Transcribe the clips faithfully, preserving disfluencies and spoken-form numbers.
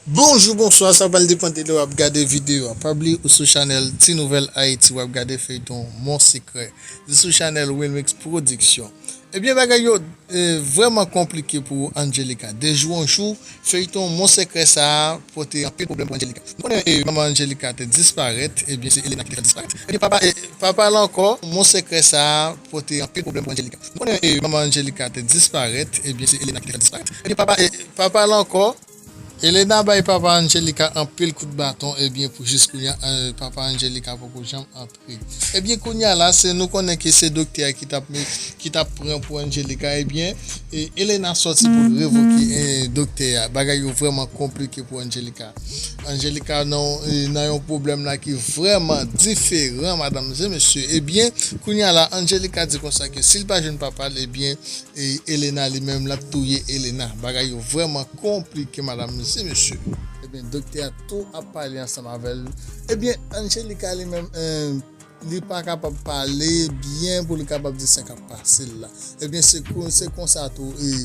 Bonjou, bonswa, sa pral depann de lè w ap gade videyo a. Pa bliye ou sou chanèl Ti Nouvèl Ayiti, w ap gade feyton Mon Sekrè. Li sou chanèl Wilmix Production. Ebyen, bagay yo eh, vrèman konplike pou Angelica. De jou an jou, feyton Mon Sekrè sa a pote anpil pwoblèm pou Angelica. Nou konnen eh, manman Angelica te disparèt, ebyen se Elena ki te fè l disparèt. Ebyen papa, eh, papa l ankò, Mon Sekrè sa a pote anpil pwoblèm pou Angelica. Nou konnen eh, manman Angelica te disparèt, ebyen se Elena ki te fè l disparèt. Ebyen papa, eh, papa l ankò, Elena bay papa Angelica anpil kout baton, ebyen pou jis kounye a, eh, papa Angelica poko janm antre. Ebyen kounye a la, se nou konnen ke se doktè a ki t ap, ki t ap pran pou Angelica, ebyen, eh, Elena sòti pou l revoke eh, doktè a. Bagay yo vrèman konplike pou Angelica. Angelica nan, eh, nan yon pwoblèm la ki vrèman diferan, madanm e mesye. Ebyen, kounye a la, Angelica di konsa ke si l pa jwenn papa l, ebyen, E Elena li menm l ap touye Elena. Bagay yo vrèman konplike, madanm e mesye. Ebyen, doktè a tou ap pale ansanm avè l. Ebyen, Angelica li menm, eh, li pa kapab pale byen pou li kapab di sa k ap pase l la. Ebyen, se kon, se konsa tou, e,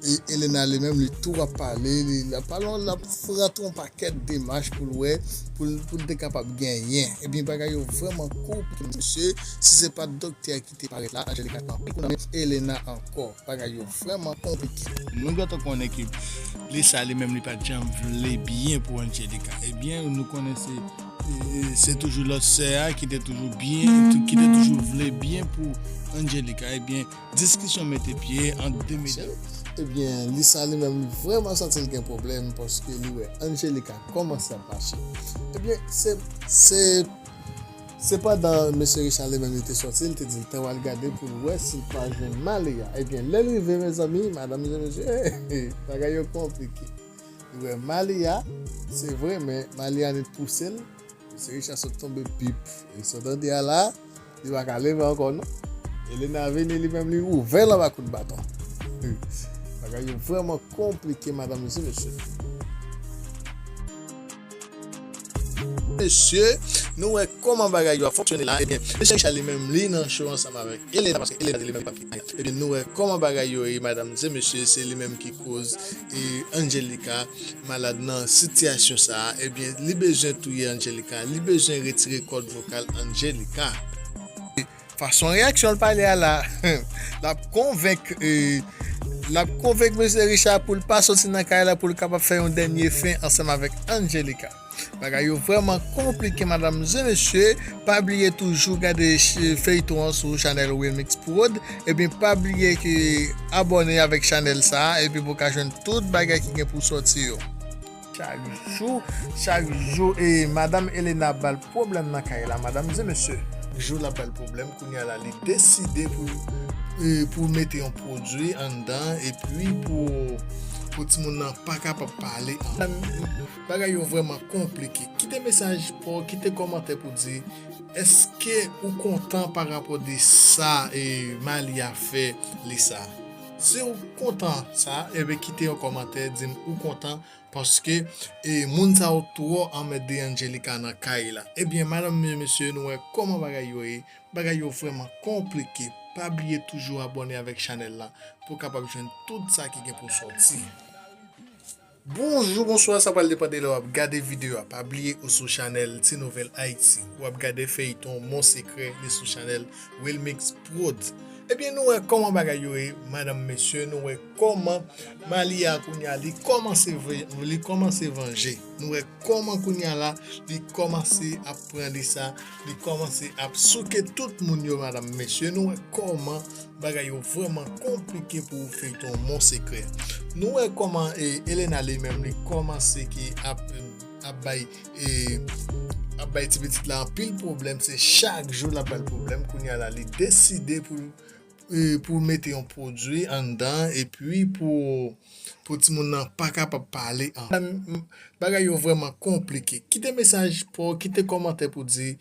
e Elena li menm, li tou ap pale, li, l ap pale, l ap frape yon pakèt demach pou l wè, pou l, pou l te kapab genyen. Ebyen, bagay yo vrèman konplike, mesye. Si se pa t doktè a ki te parèt la, Angelica t anpil kou nan men Elena ankò. Bagay yo vrèman konplike. Nou gentan konnen ke Lisa li menm li pa t janm vle byen pou Angelica. Ebyen, nou konnen se, e, se toujou lòt sè a ki te toujou byen, ki te toujou vle byen pou Angelica. Ebyen, diskisyon mete pye ant de medam. Ebyen, Lisa li menm li vrèman santi l gen pwoblèm paske li wè Angelica kòmanse ap mache. Ebyen, se, se Sepandan, mesye Richard li menm li te sòti, li te di l t al gade pou l wè si l pa jwenn Malia. Ebyen, lè l rive, mezanmi, madanm e mesye, bagay yo konplike. Li wè Malia, se vre, men Malia annik pouse l. Mesye Richard sot tonbe pip. E sa w tande a la, li pa ka leve ankò, non. Elena vini, li menm, li ouvè l anba kout baton. Bagay yo vrèman konplike, madanm e mesye. Mesye, nou wè kòman bagay yo ap fonksyone la. Ebyen, mesye Richard li menm, li nan cho ansanm avèk Elena, paske Elena li menm li p ap kite anyen. Ebyen, nou wè kòman bagay yo ye, madanm e mesye, se li menm ki koz e Angelica malad nan sitiyasyon sa a. Ebyen, li bezwen touye Angelica, li bezwen retire kòd vokal Angelica. Fason reyaksyon l pale a la, l ap konvenk, eh, l ap konvenk mesye Richard pou l pa soti nan kay la, pou l kapab fè yon dènye fen ansanm avèk Angelica. Bagay yo vrèman konplike, madanm e mesye. Pa bliye toujou gade ch-, feyton an sou chanèl Wilmix Prod. Ebyen, pa bliye ke abòne avèk chanèl sa a, epi pou w ka jwenn tout bagay ki gen pou sòti yo. Chak jou, chak jou, e madanm Elena ap ba l pwoblèm nan kay la, madanm e mesye. Jou l ap ba l pwoblèm, kounye a la, li deside pou, e, pou mete yon pwodui anndan, epi pou, pou timoun nan pa kapab pale ankò. Bagay yo vrèman konplike. Kite mesaj pa w, kite kòmantè pou di, èske ou kontan pa rapò de sa, e, Malia fè Lisa? Si w kontan sa, ebyen, kite yon kòmantè, di m ou kontan paske, e, moun sa yo twò anmède Angelica nan kay la. Ebyen, madanm e mesye, nou wè kòman bagay yo ye. Bagay yo vrèman konplike. Pa bliye toujou abòne avèk chanèl la pou w kapab jwenn tout sa ki gen pou sòti. Bonjou, bonswa, sa pral depann de lè w ap gade videyo a. Pa bliye ou sou chanèl Ti Nouvèl Ayiti. W ap gade feyton Mon Sekrè, li sou chanèl Wilmix Prod. Ebyen, nou wè kòman bagay yo ye, madanm, mesye, nou wè kòman Malia kounye a, li kòmanse ve-, li kòmanse vanje. Nou wè kòman kounye a la, li kòmanse ap pran Lisa, li kòmanse ap souke tout moun yo, madanm, mesye. Nou wè kòman bagay yo vrèman konplike pou feyton Mon Sekrè. Nou wè kòman, e, Elena li menm, li kòmanse ki ap, ap bay, e, ap bay ti pitit la anpil pwoblèm. Se chak jou l ap bay l pwoblèm. Kounye a la, li deside pou, e, pou mete yon pwodui anndan, epi pou, pou timoun nan pa kapab pale ankò. Bagay yo vrèman konplike. Kite mesaj pa w, kite kòmantè pou di,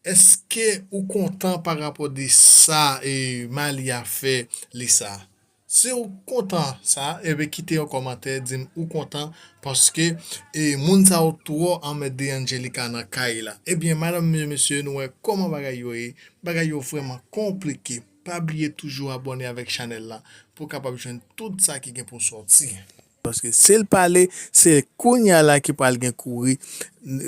èske ou kontan pa rapò de sa, e, Malia fè Lisa? Si w kontan sa, ebyen, kite yon kòmantè, di m ou kontan, paske, e, moun sa yo twò anmède Angelica nan kay la. Ebyen, madanm e mesye, nou wè kòman bagay yo ye. Bagay yo vrèman konplike. Pa bliye toujou abòne avèk chanèl la pou w kapab jwenn tout sa ki gen pou sòti. Paske si l pale, se kounye a la ki pral gen kouri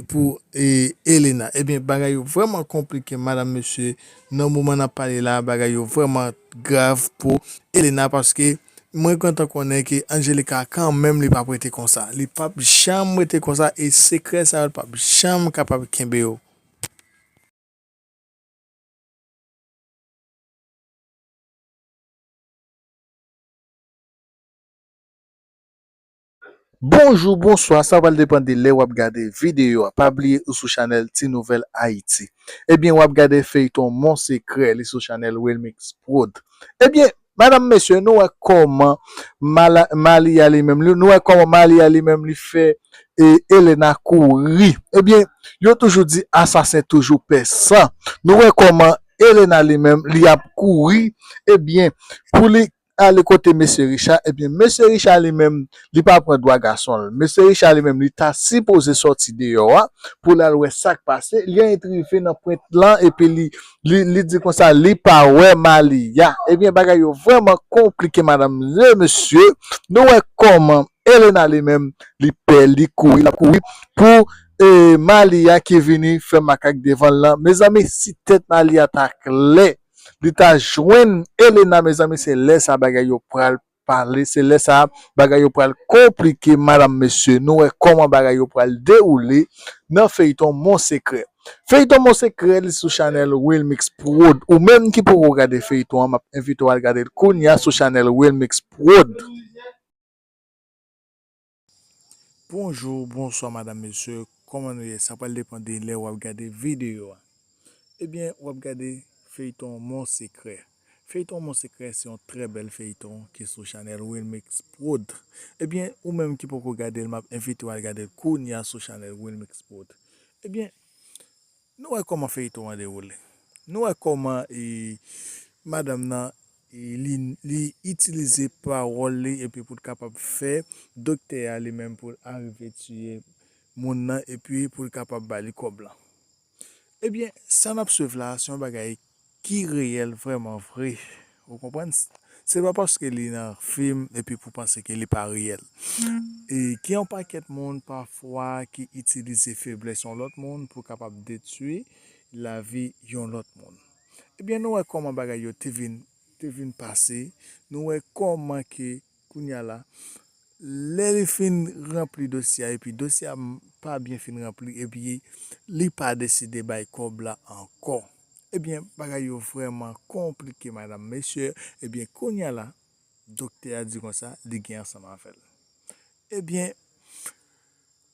pou e, Elena. Ebyen, bagay yo vrèman konplike, madanm, mesye. Nan moman n ap pale la, bagay yo vrèman grav pou Elena, paske mwen gentan konnen ke Angelica, kanmenm, li p ap rete konsa. Li p ap janm rete konsa, e sekrè sa yo, li p ap janm kapab kenbe yo. Bonjou, bonswa, sa pral depann de lè w ap gade videyo a. Pa bliye ou sou chanèl Ti Nouvèl Ayiti. Ebyen, w ap gade feyton Mon Sekrè, li sou chanèl Wilmix Prod. Ebyen, madanm, mesye, nou wè kòman Mala- Malia li menm, li- nou wè kòman Malia li menm li fè e Elena kouri. Ebyen, yo toujou di asasen toujou pè san. Nou wè kòman Elena li menm li ap kouri, ebyen, pou li ale kote mesye Richard, ebyen, mesye Richard li menm, li pa pran dwa gason l. Mesye Richard li menm, li ta sipoze sòti deyò a pou l al wè sa k pase. Li rive nan pwent lan, epi li, li, li di konsa, li pa wè Malia. Ebyen, bagay yo vrèman konplike, madanm e mesye. Nou wè kòman Elena li menm, li pè, li kouri, l ap kouri pou e, Malia ki vini fè makak devan l lan. Mezanmi, si tèt Malia ta klè, li ta jwenn Elena, mezanmi, se lè sa bagay yo pral pale, se lè sa bagay yo pral konplike, madanm, mesye. Nou wè kòman bagay yo pral dewoule nan feyton Mon Sekrè. Feyton Mon Sekrè, li sou chanèl Wilmix Prod. Ou menm ki poko gade feyton an, m ap envite w al gade l kounye a sou chanèl Wilmix Prod. Bonjou, bonswa, madanm, mesye. Kòman nou ye? Sa pral depann de lè w ap gade videyo a. Ebyen, w ap gade feyton Mon Sekrè. Feyton Mon Sekrè se yon trè bèl feyton ki sou chanèl Wilmix Prod. Ebyen, ou menm ki poko gade l, m ap envite w al gade l kounye a sou chanèl Wilmix Prod. Ebyen, nou wè kòman feyton an dewoule. Nou wè kòman e, madanm nan, e, li, li itilize pawòl li epi pou l kapab fè doktè a li menm pou l arive tiye moun nan epi pou l kapab ba li kòb lan. Ebyen, sa n ap swiv la, se yon bagay ki reyèl vrèman vre. Ou konprann? Se pa paske li nan fim epi pou panse ke li pa reyèl. E gen yon pakèt moun pafwa ki itilize feblès yon lòt moun pou kapab detwi lavi yon lòt moun. Ebyen, nou wè kòman bagay yo te vin, te vin pase. Nou wè kòman ke kounye a la, lè li fin ranpli dosye a, epi dosye a m- pa byen fin ranpli, epi li pa deside bay kòb la ankò. Ebyen, bagay yo vrèman konplike, madanm, mesye. Ebyen, kounye a la, doktè a di konsa, li gen ansanm avè l. Ebyen,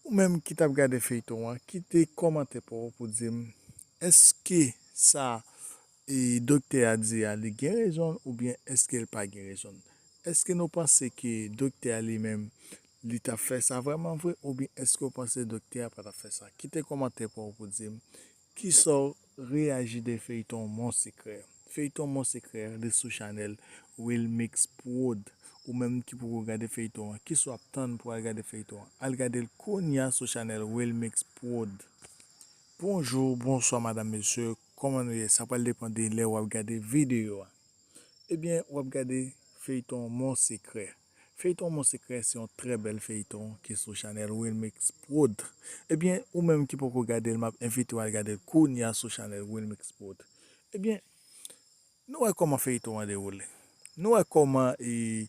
ou menm ki t ap gade feyton an, kite kòmantè pa w pou di m, èske sa e, doktè a di a, li gen rezon oubyen èske l pa gen rezon? Èske nou panse ke doktè a li menm, li t ap fè sa vrèman vre, oubyen èske w panse doktè a pa t ap fè sa? Kite kòmantè pa w pou di m kisa w reyaji de feyton Mon Sekrè. Feyton Mon Sekrè, li sou chanèl Wilmix Prod. Ou menm ki poko gade feyton an, kisa w ap tann pou al gade feyton an? Al gade l kounye a sou chanèl Wilmix Prod. Bonjou, bonswa, madanm, mesye. Kòman nou ye? Sa pral depann de lè w ap gade videyo a. Ebyen, w ap gade feyton Mon Sekrè. Feyton Mon Sekrè se yon trè bèl feyton ki sou chanèl Wilmix Prod. Ebyen, ou menm ki poko gade l, m ap envite w al gade l kounye a sou chanèl Wilmix Prod. Ebyen, nou wè kòman feyton an dewoule. Nou wè kòman e,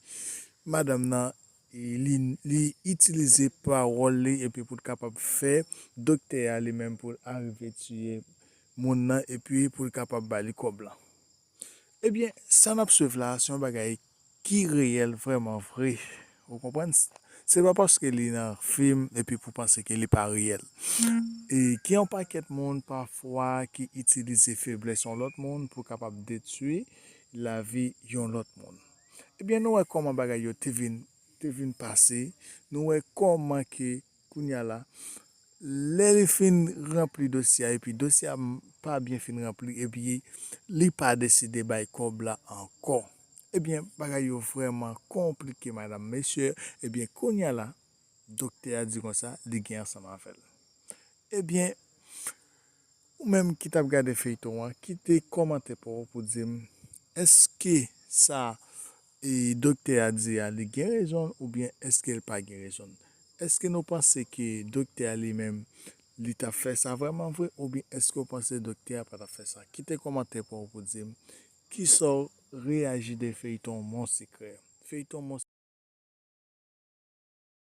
madanm nan e, li, li itilize pawòl li epi pou l kapab fè doktè a li menm pou l arive tiye moun nan epi pou l kapab ba li kòb lan. Ebyen, sa n ap swiv la, se yon bagay ki reyèl vrèman vre. Ou konprann? Se pa paske li nan fim epi pou panse ke li pa reyèl. E gen yon pakèt moun pafwa ki itilize feblès yon lòt moun pou kapab detwi lavi yon lòt moun. Ebyen, nou wè kòman bagay yo te vin, te vin pase. Nou wè kòman ke kounye a la, lè li fin ranpli dosye a, epi dosye a m- pa byen fin ranpli, epi li pa deside bay kòb la ankò. Ebyen, bagay yo vrèman konplike, madanm, mesye. Ebyen, kounye a la, doktè a di konsa, li gen ansanm avè l. Ebyen, ou menm ki t ap gade feyton an, kite kòmantè pa w pou di m, èske sa, e doktè a di a li gen rezon oubyen èske l pa gen rezon? Èske nou panse ke doktè a li menm li t ap fè sa vrèman vre oubyen èske w panse doktè a pa t ap fè sa? Kite kòmantè pa w pou di m kisa w reyaji de feyton Mon Sekrè. Feyton Mon